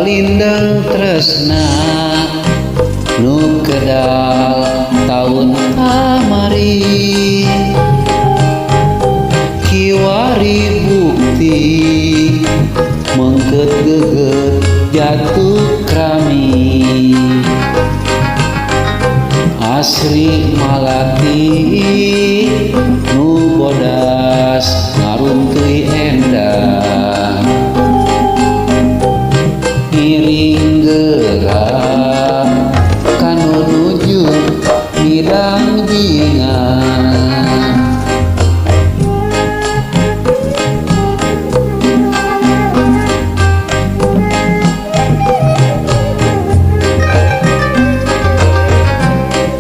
Galindeng tresna nu kedal taun kamari, kiwari bukti mengket geget jatuh krami. Asri malati nu bodas ngaruntui endah, ngiring gerak kanu nuju midang bingan.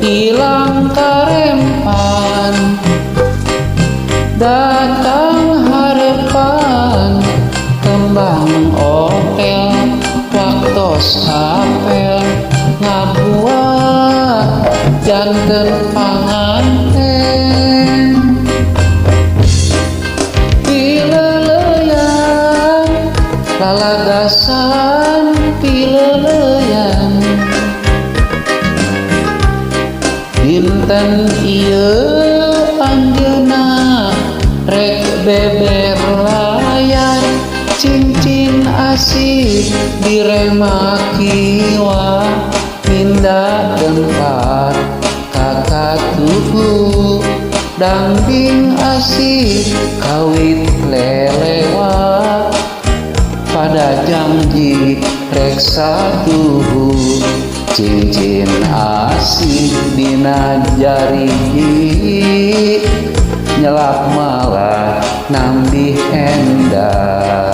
Ilang karempan datang harapan, kembang opel waktos apel ngabuah janten panganten. Pileleyan lalagasan pileleyan, dinten ieu anjeunna rek beber layar, cincin asih diremakiwa minda tempat kakatuhu, dangding asih kawit lelewa pada janji rek satuhu. Cincin asih dina jariji nyelak malah nambih endah,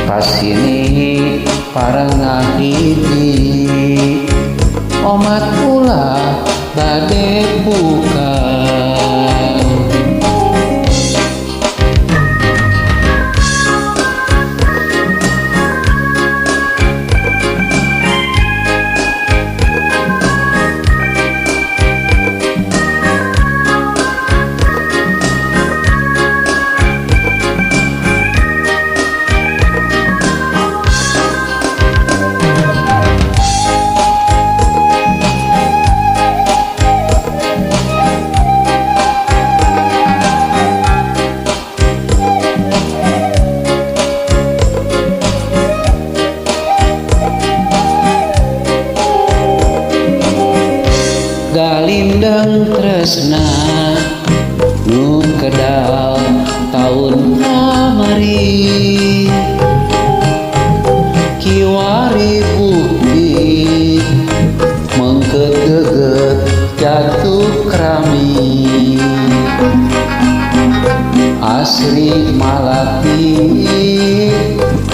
kasini parengah hiji omat ulah bade buka. Galindeng tresna nu kedal taun kamari, kiwari bukti mengket geget jatuh krami. Asri malati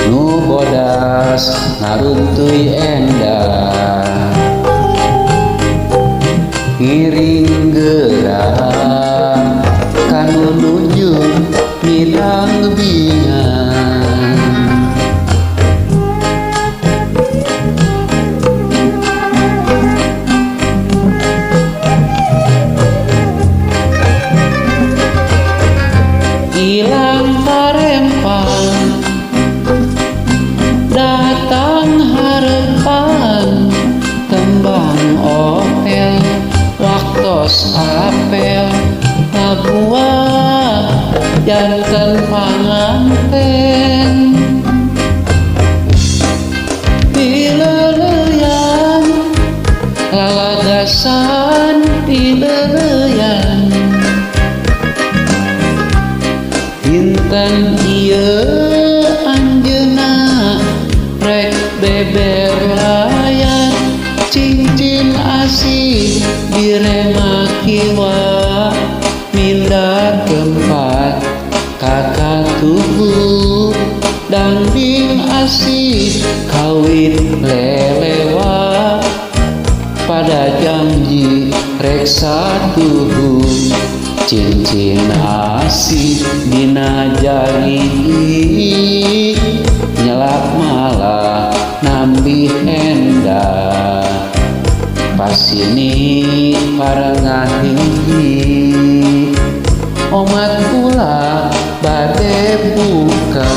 nu bodas ngaruntui endah, ngiring gerak kanu nuju midang bingan. Ilang karempan datang harapan, kembang opel waktos apel ngabuah janten panganten. Pileleyan lalagasan pileleyan, dinten ieu anjeunna rek beber layar, cincin asih diremakiwa minda tempat kakatuhu, dangding asih kawit lelewa pada janji rek satuhu. Cincin asih dina jariji nyelak malah nambih endah, pasini parengah hiji omat ulah bade buka.